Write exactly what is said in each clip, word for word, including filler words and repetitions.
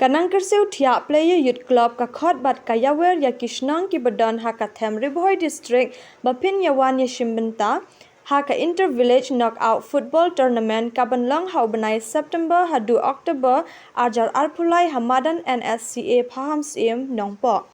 Ka Nongkyrsiew Thiah Player Youth Club ka khot bad ka ïawer ïa ki shnong kiba don ha ka them Ri Bhoi District ba phin ïawan ïashim bynta ha ka Inter Village Knockout Football Tournament kaban long ha u bnai September haduh October arhajar arphew lai ha madan N S C A Pahamsyiem, Nongpoh.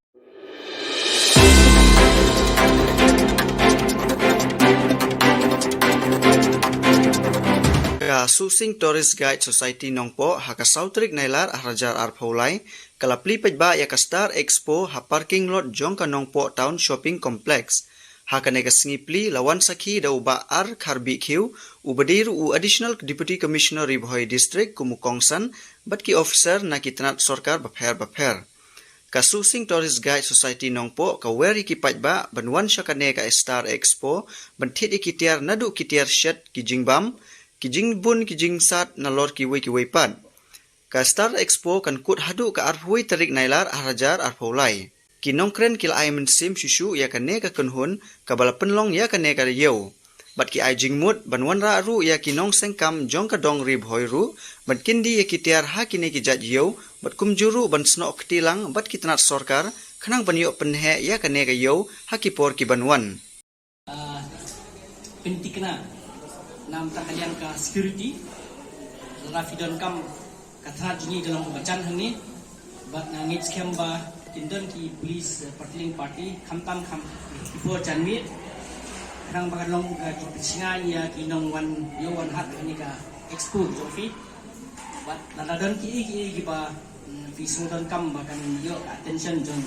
Ka Susing Tourist Guide Society Nongpoh ha ka saw tarik Nailar arhajar arphew lai ka la plie paidbah ïa ka Star Expo ha parking lot jong ka Nongpoh Town Shopping Complex. Ha kane ka sngi plie la wan sakhi da u Bah R Kharbihkhiew, uba dei ruh u Additional Deputy Commissioner Ri Bhoi District kum u kongsan, bad ki officer na ki tnat sorkar bapher bapher. Ka Susing Tourist Guide Society Nongpoh ka wer ïa ki paidbah ban wan sha kane ka Star Expo ban thied ïa ki tiar naduh ki tiar shet, ki jingbam, ki jingbun, ki jingsat nalor kiwei kiwei pat. Ka Star Expo kan kut haduh ka arphew wei tarik Nailar arhajar arphew lai. Ki nongkren ki la ai mynsiem shuh shuh ïa kane ka kynhun kaba la pynlong ïa kane ka ïew. Bad ki ai jingmut ban wanrah ruh ïa ki nongseng kam jong ka dong Ri Bhoi ruh ban kyndit ïa ki tiar ha kine ki jait ïew, bad kumjuh ruh ban snoh kti lang bad ki tnat sorkar khnang ban ïoh pynheh ïa kane ka ïew ha ki por kiban wan. Ah, pyntikna namar ka liang ka security. Lada phi donkam ka tnat jong ngi ka long kaba jan hangne, bad nga ngeit skhem ba kin don ki police, eh, patrolling party khamtam kham ki por janmiet, khnang ba kan long ka jingpynshngaiñ ïa ki nongwan ïew wan hat hangne ka expo jong phi. Bad lada don kiei kiei kiba, mm, phi sngew donkam ba kan ïoh ka attention jong,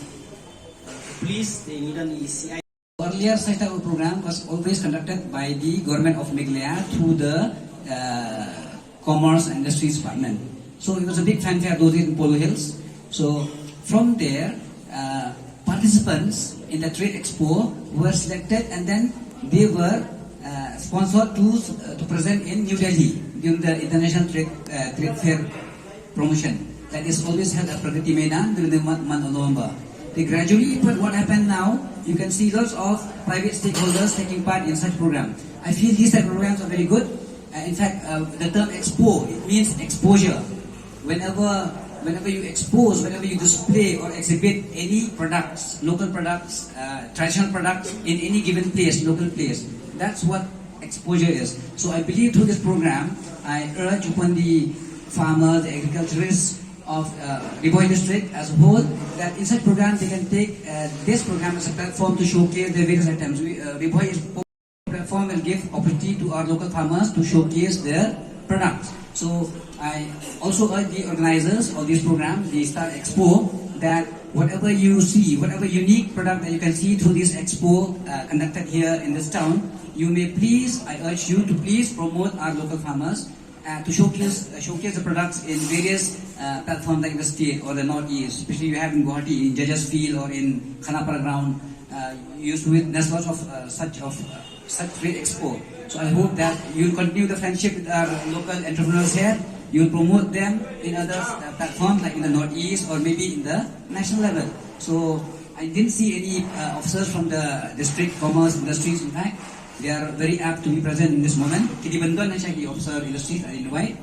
eh, police, te ngi don i C I. Earlier, such type of program was always conducted by the Government of Meghalaya through the, uh, Commerce and Industries Department. So it was a big fanfare those days in Polo Hills. So from there, uh, participants in the trade expo were selected, and then they were, uh, sponsored to, uh, to present in New Delhi during the International Trade, uh, Trade Fair promotion that is always held at Pragati Maidan during the month, month of November. They gradually, but what happened now, you can see lots of private stakeholders taking part in such program. I feel these type of programs are very good. Uh, in fact, uh, the term expo, it means exposure. Whenever, whenever you expose, whenever you display or exhibit any products, local products, uh, traditional products in any given place, local place, that's what exposure is. So I believe through this program, I urge upon the farmers, the agriculturists of, uh, Ri Bhoi district as a whole, that in such program they can take, uh, this program as a platform to showcase their various items. We, uh, Ri Bhoi is platform will give opportunity to our local farmers to showcase their products. So I also urge the organizers of this program, the Star Expo, that whatever you see, whatever unique product that you can see through this expo, uh, conducted here in this town, you may please, I urge you to please promote our local farmers, uh, to showcase, uh, showcase the products in various, uh, platforms like the state or the northeast, especially you have in Guwahati, in Judges Field or in Khanapara ground, uh, you used to witness lots of, uh, such of, uh, such trade expo. So I hope that you'll continue the friendship with our local entrepreneurs here. You'll promote them in other, uh, platforms like in the northeast or maybe in the national level. So I didn't see any, uh, officers from the district commerce industries. In fact, they are very apt to be present in this moment. Ki dei ban don sha ki officer industries, I invite.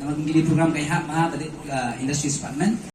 Namar kum kine ki program ka ïahap bha bad, uh, industries department.